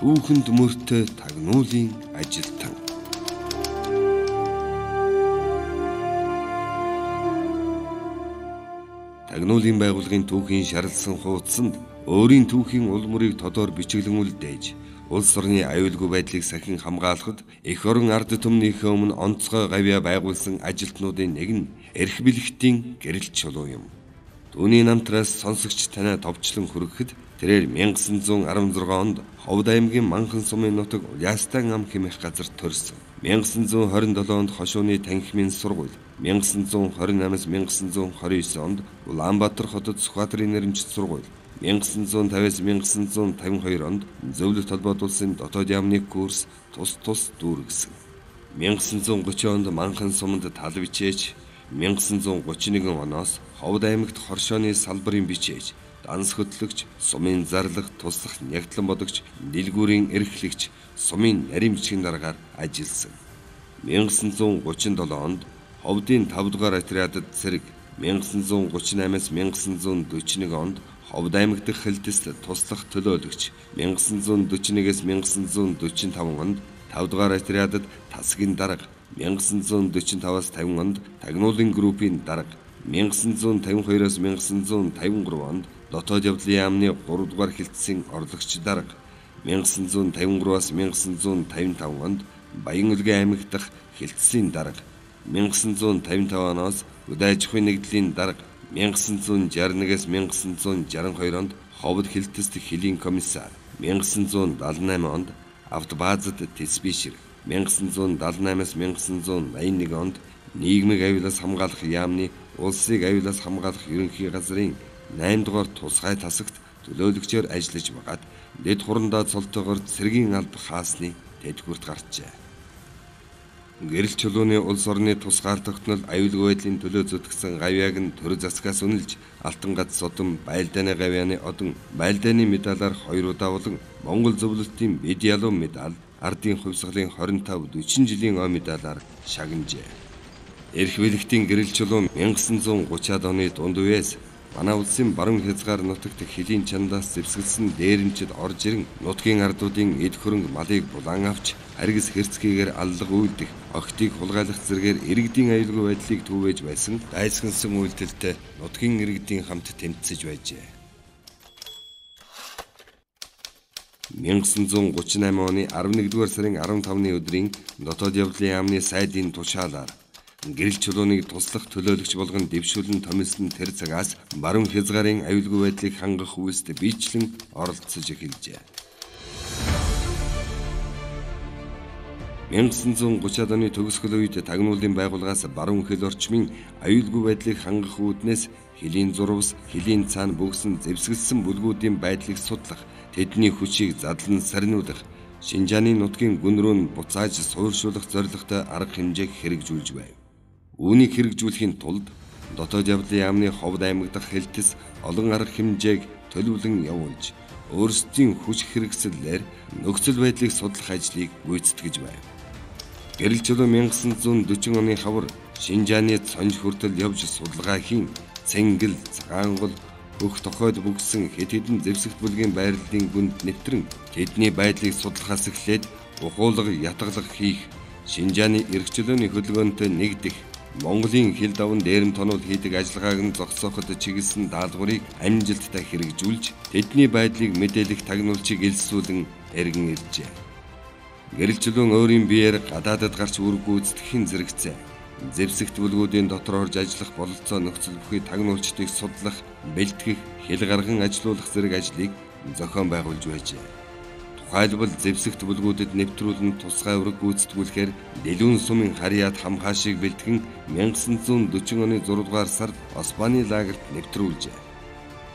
Түүхэнд мөртөө тагнуулын ажилтан. Тагнуулын байгууллагын түүхийн шаралсан хуудсанд өөрийн түүхийн ул мөрийг тодор бичиглэн үлдээж, улс орны аюулгүй байдлыг сахин хамгаалахад эх орон ард түмнийхээ өмнө онцгой гавьяа байгуулсан ажилтнуудын нэг нь эрх бэлэгтийн гэрэл чулуу юм. Түүний намтраас сонсогч танай товчлон хүрэхэд тэрээр 1916 онд Ховд аймгийн Манхан сумын нутаг Улаастан ам хэмээх газар төрсөн. 1927 онд Хошууны танхимын сургууль, 1928-аас 1929 онд Улаанбаатар хотод Сүхбаатарын нэрэмжит сургууль, 1950-аас 1952 онд Зөвлөлт холбоот улсын дотоод яамны курс тус тус дүүргэсэн. 1930 онд Манхан суманд тал бичээч, 1931 оноос Ховд аймагт хоршооны салбарын бичээч, данс хөтлөгч, сумын зарлах, туслах нягтлан бодогч, дэлгүүрийн эрхлэгч, сумын нарийн бичгийн даргаар ажилласан. 1937 онд Ховдын 5 дугаар отрядад цэрэг, 1938-аас 1941 онд Ховд аймаг дахь хэлтэст туслах төлөөлөгч, 1941-ээс 1945 онд 5 дугаар отрядад тасгийн дарга, 1945-аас 50 онд тагнуулын группийн дарга, 1952-оос 1953 онд дотоод явдлын яамны 3 дугаар хэлтсийн орлогч дарга, 1953-аас 1955 онд Баян-Өлгөн аймаг дахь хэлтсийн дарга, 1955 оноос хөдөө аж ахуйн нэгдлийн дарга, 1961-ээс 1962 онд Ховд хэлтэст хөлийн комиссар, 1978 онд автобазад диспетчер, 1978-аас 1981 онд нийгмийг аюулаас хамгаалах яамны улсыг аюулаас хамгаалах ерөнхий газрын 8 дугаар тусгай тасагт төлөөлөгчөөр ажиллаж байгаад дэд хурандаа цолтойгоор цэргийн алба хаасны тэдгүүрт гарчээ. Гэрэл чулууны улс орны тусгаар тогтнол аюулгүй байдлын төлөө зүтгэсэн гавьяаг нь төр засгаас үнэлж Алтан гац содон байлдааны гавьяаны одон байлдааны медалаар 2 удаа болон Монгол зөвлөлтийн бэд ялуу медаль ардын хувьсгалын 25 40 жилийн ой медалаар шагнажээ. Эрх бэлэгтийн гэрэл чулуу 1930-ад оны дунд үеэс манай улсын баруун хязгаар нутагт хөлийн чандаас зэвсгэлсэн дээрэмчид орж ирэн нутгийн ардуудын эд хөрөнгө малыг булан авч харгас хэрцгийгээр аллага үйлдэх, охидыг хулгайлах зэргээр иргэдийн аюулгүй байдлыг түүвэж байсан дайсагнасан үйлдэлтэй нутгийн иргэдийн хамт тэмцэж байжээ. 1938 оны 11-р сарын 15-ны өдрийн дотоод явдлын яамны сайдын тушаалаар гэрэл чулууныг туслах төлөөлөгч болгон дэвшүүлэн томилсон тэр цагаас баруун хязгаарын аюулгүй байдлыг хангах үйлсд биечлэн оролцож эхэлжээ. 1930-ад оны төгсгөл үед тагнуулын байгууллагаас баруун хэл орчмын аюулгүй байдлыг хангах үүднээс хөлийн зурвас, хөлийн цаана бөгсөн зэвсгэлсэн бүлгүүдийн байдлыг судлах, тэдний хүчийг задлан сарниулах, Шинжааны нутгийн гүн рүү нь буцааж суурьшуулах зорилготой арга хэмжээг хэрэгжүүлж байв. Үүнийг хэрэгжүүлэхийн тулд дотоод явдлын яамны Ховд аймаг дахь хэлтэс олон арга хэмжээг төлөвлөн явуулж, өөрсдийн хүч хэрэгсэлээр нөхцөл байдлыг судлах ажлыг гүйцэтгэж байв. Гэрэл чулуу 1940 оны хавар Шинжааны цонж хүртэл явж судалгаа хийн Цэнгэл, Цагаангол, Өх тохойд бүгсэн хэд хэдэн зэвсэгт бүлгийн байрлалын гүнд нэвтрэн тэдний байдлыг судлахаас эхлээд ухуулга, ятгалах хийх, Шинжааны эрх чөлөөний хөдөлгөөнтэй нэгдэх, Монголын хил даван дээрэм тонол хийдэг ажиллагааг нь зогсооход чиглэсэн даалгаврыг амжилттай хэрэгжүүлж, тэдний байдлыг мэдээлэх тагнуулчийг элсүүлэн эргэн иржээ. Гэрэл чулуун өөрийн биеэр гадаадад гарч үүрэг гүйцэтгэхийн зэрэгцээ зэвсэгт бүлгүүдийн дотор орж ажиллах бололцоо нөхцөл бүхий тагнуулчдыг судлах, бэлтгэх, хэл гарган ажилуулах зэрэг ажлыг зохион байгуулж байжээ. Тухайлбал зэвсэгт бүлгүүдэд нэвтрүүлэн тусгай үүрэг гүйцэтгүүлэхээр Дэлүүн сумын харьяат хамхаашийг бэлтгэн 1940 оны 6 дугаар сард Османы лагерт нэвтрүүлжээ.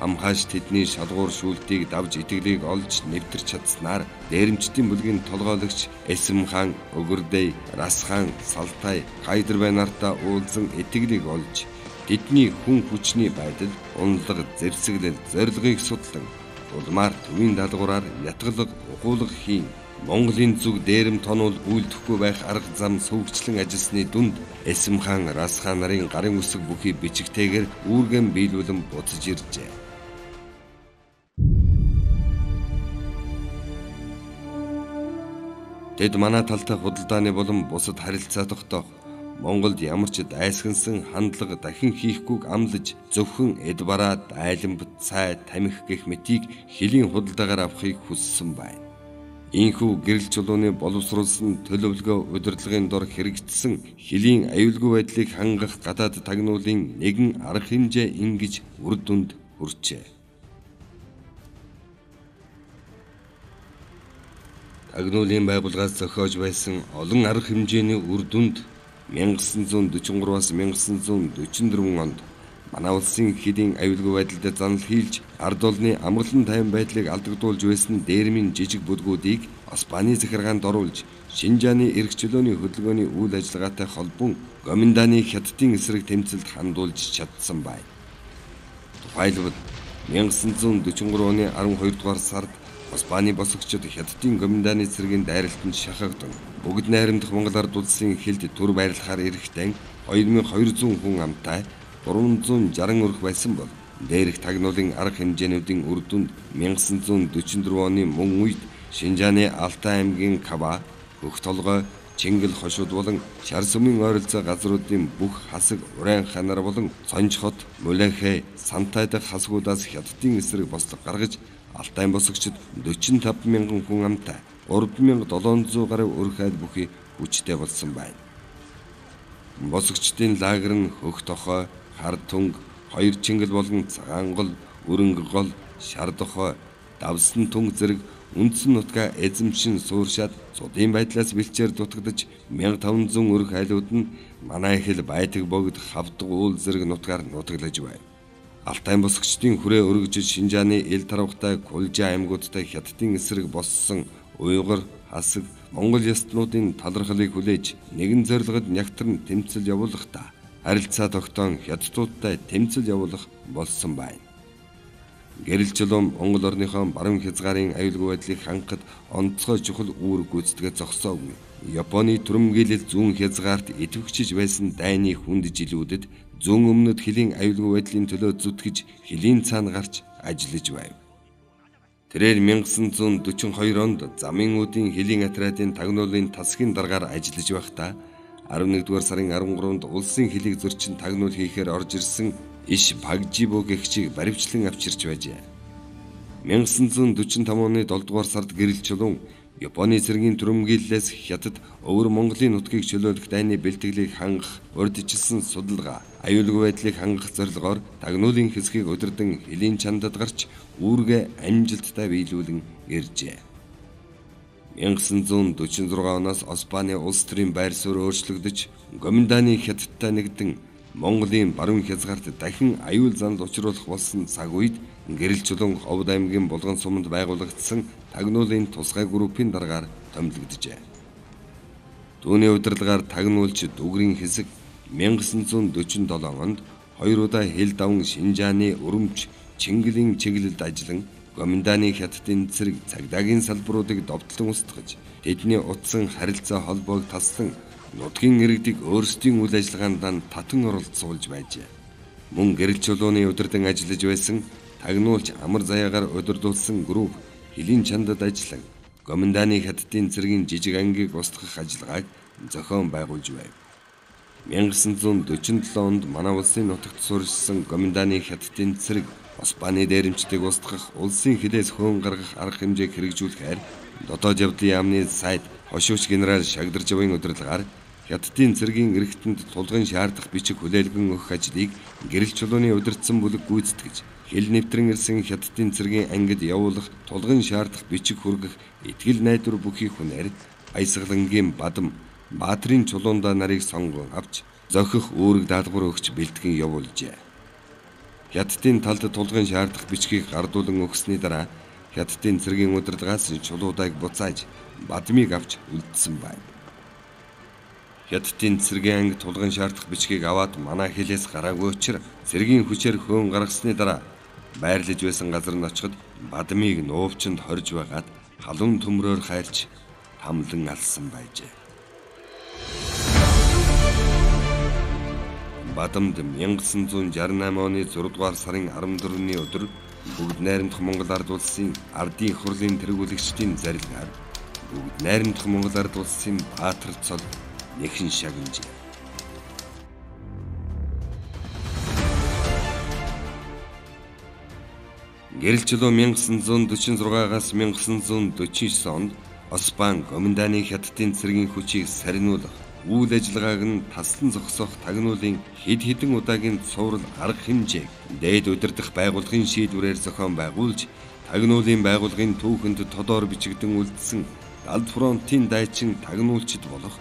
Хамхааш тэдний шалгуур шүүлтийг давж итгэлийг олж нэвтэрч чадсанаар дээрэмчдийн бүлгийн толгойлогч Эсэм хаан, Өгөрдэй, Рас хаан, Салтай, Хайдарбай нартаа уулзан итгэлийг олж тэдний хүн хүчний байдал, унлага, зэвсэглэл, зорилгыг судлан улмаар төвийн даалгавраар ятгалга, ухуулга хийн Монголын зүг дээрэм тонол үйлдэхгүй байх арга зам сүүгчлэн ажилласны дүнд Эсэм хаан, Рас хаан нарын гарын үсэг бүхий бичигтэйгээр үүргэн биелүүлэн буцаж иржээ. Тэд манай талтай худалдааны болон бусад харилцаа тогтоох, Монголд ямар ч дайсагнасан хандлага дахин хийхгүйг амлаж зөвхөн эд бараа, дайланбат, цай, тамхи гэх мэтийг хөлийн худалдаагаар авахыг хүссэн байна. Ийхүү гэрэл чулууны боловсруулсан төлөвлөгөө удирдлагын дор хэрэгжсэн хөлийн аюулгүй байдлыг хангах гадаад тагнуулын нэгэн арга хэмжээ ингэж үр дүнд хүрчээ. Тагнуулын байгууллагаас зохиож байсан олон арга хэмжээний үр дүнд 1943-аас 1944 онд манай улсын хөлийн аюулгүй байдалд занал хийлж ард олны амгалан тайван байдлыг алдагдуулж байсан дээрмийн жижиг бүлгүүдийг Османы захиргаанд оруулж Шинжааны эрх чөлөөний хөдөлгөөний үйл ажиллагаатай холбон Гоминданы Хятадын эсрэг тэмцэлд хандуулж чадсан байна. Тухайлбал 1943 оны 12 дугаар сард Османы босгочид Хятадын Гоминданы цэргийн дайралтанд шахагдан бүгд найрамдах Монгол ард улсын хилд төр байрлахаар эрэхтэн 2200 хүн амтай 360 өрх байсан бол дээрх тагнуулын арга хэмжээнүүдийн үр дүнд 1944 оны мөн үед Шинжааны Алтай аймгийн Кава, Хөх толгой, Чингэл хошууд болон Шар сүмийн ойролцоо газруудын бүх хасаг урайн ханаар болон Цонж хот, Муланхэ, Сантай дахь хасгуудаас Хятадын эсрэг бослого гаргаж Алтай босгочид 45 мянган хүн амтай 3700 гаруй өрх айл бүхий хүчтэй болсон байна. Босгочдын лагер нь Хөх тохой, Хар түнг, Хоёр Чингэл болон Цагаан гол, Өрөнгө гол, Шар дохой, Давсан түнг зэрэг үндсэн нутгаа эзэмшин сууршаад цудын байдлаас бэлчээр дутагдаж 1500 өрх айлууд нь манай хэл байдаг богд хавдаг уул зэрэг нутгаар нутаглаж байв. Алтай босгочдын хүрээ өргөжиж Шинжааны ил тарвахтай Кулжаа аймагуудтай Хятадын эсрэг боссон Уйгур, Хасаг, Монгол ястнуудын талархлыг хүлээж нэгэн зорилгод нягтран тэмцэл явуулахдаа харилцаа тогтоон Хятадуудтай тэмцэл явуулах болсон байна. Гэрэл чулуун Монгол орныхоо баруун хязгаарын аюулгүй байдлыг хангахад онцгой чухал үүрэг гүйцэтгэж зогсоогүй. Японы түрэмгийлэл зүүн хязгаарт идэвхжиж байсан дайны хүнд жилүүдэд зүүн өмнөд хөлийн аюулгүй байдлын төлөө зүтгэж хөлийн цаана гарч ажиллаж байв. Тэрээр 1942 онд замын үүдийн хөлийн отрядын тагнуулын тасгийн даргаар ажиллаж байхдаа 11-р сарын 13-нд улсын хөлийг зөрчин тагнуул хийхээр орж ирсэн Иш Багжибо гэгчийг баривчлан авчирч байжээ. 1945 оны 7-р сард гэрэл чулуун Японы цэргийн түрэмгийллээс Хятад өвөр Монголын нутгийг чөлөөлөх дайны бэлтгэлийг хангах урьдчилсан судалгаа, аюулгүй байдлыг хангах зорилгоор тагнуулын хэсгийг удирдан хөлийн чандад гарч үүргээ амжилттай биелүүлэн иржээ. 1946 оноос Османы улс төрийн байр суурь өөрчлөгдөж Гоминданы Хятадтай нэгдэн Монголын баруун хязгаарт дахин аюул занал учруулах болсон цаг үед гэрэл чулуун Ховд аймгийн Булган суманд байгуулагдсан тагнуулын тусгай группийн даргаар томилогджээ. Түүний удирдлагаар тагнуулч Дүгрийн хэсэг 1947 онд хоёр удаа хил даван Шинжааны Өрөмч Чингэлийн чиглэлд ажиллан Гоминданы Хятадын цэрэг цагдаагийн салбаруудыг довтлон устгаж тэдний утсан харилцаа холбоог таслан нутгийн иргэдийг өөрсдийн үйл ажиллагаанд татан оролцуулж байжээ. Мөн гэрэл чулууны удирдан ажиллаж байсан тагнуулч амар заяагаар удирдуулсан групп хөлийн чандад ажиллан Гоминданы Хятадын цэргийн жижиг ангийг устгах ажиллагааг зохион байгуулж байв. 1947 онд манай улсын нутагт суурьшсан Гоминданы Хятадын цэрэг Османы дээрэмчдийг устгах, улсын хилээс хөөн гаргах арга хэмжээг хэрэгжүүлэхээр дотоод явдлын яамны сайд хошууч генерал Шагдаржавын удирдлагаар Хятадын цэргийн эргэтэнд тулгын шаардах бичиг хүлээлгэн өгөх ажлыг гэрэл чулууны удирдсан бүлэг гүйцэтгэж хил нэвтрэн ирсэн Хятадын цэргийн ангид явуулах тулгын шаардах бичиг хүргэх итгэл найдвар бүхий хүнээр Баясгалангийн Бадам Баатрын чулуундаа нарыг сонгон авч зохих үүрэг даалгавар өгч бэлтгэн явуулжээ. Хятадын талд тулгын шаардах бичгийг гардуулан өгсөний дараа Хятадын цэргийн удирдлагаас чулуудааг буцааж Бадмыг авч үлдсэн байна. Хятадын цэргийн анги тулгын шаардах бичгийг аваад манай хилээс гараагүй учраа цэргийн хүчээр хөөн гаргасны дараа байрлаж байсан газар нь очиход Бадмыг нуувчинд хорж байгаад халуун төмрөөр хайрч тамлан алсан байжээ. Бадамд 1968 оны 6 дугаар сарын 14-ний өдөр бүгд найрамдах Монгол Ард улсын ардын хурлын тэргүүлэгчдийн зарилгаар Бүгд найрамдах Монгол ард улсын баатар цол нэхэн шагнажээ. Гэрэл чулуу 1946-аас 1949 онд Оспан Гоминданы хятадын цэргийн хүчийг сарниулах, үйл ажиллагааг нь таслан зогсоох тагнуулын хэд хэдэн удаагийн цуврал арга хэмжээг дээд удирдах байгууллагын шийдвэрээр зохион байгуулж, тагнуулын байгууллагын түүхэнд тодор бичигдэн үлдсэн Далд фронтын дайчин тагнуулчид болох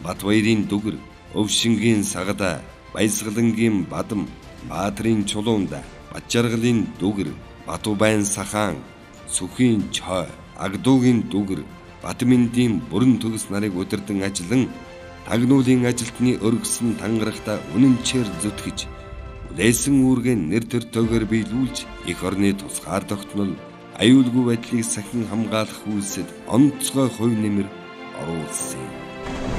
Батбаярын дүгэр, Өвшингийн сагада, Баясгалангийн бадам, Баатрын чулуунда, Батжаргалын дүгэр, Батубайн сахаан, Сүхийн чой, Агдуугийн дүгэр, Батмэндийн бүрэн төгс нарыг удирдан ажиллан тагнуулын ажилтны өргөсөн тангарахта үнэнчээр зүтгэж, үлээсэн үүргээ нэр төртөөгөр биелүүлж, эх орны тусгаар тогтнол, аюулгүй байдлыг сахин хамгаалах үйлсэд онцгой хувь нэмэр оруулсан юм.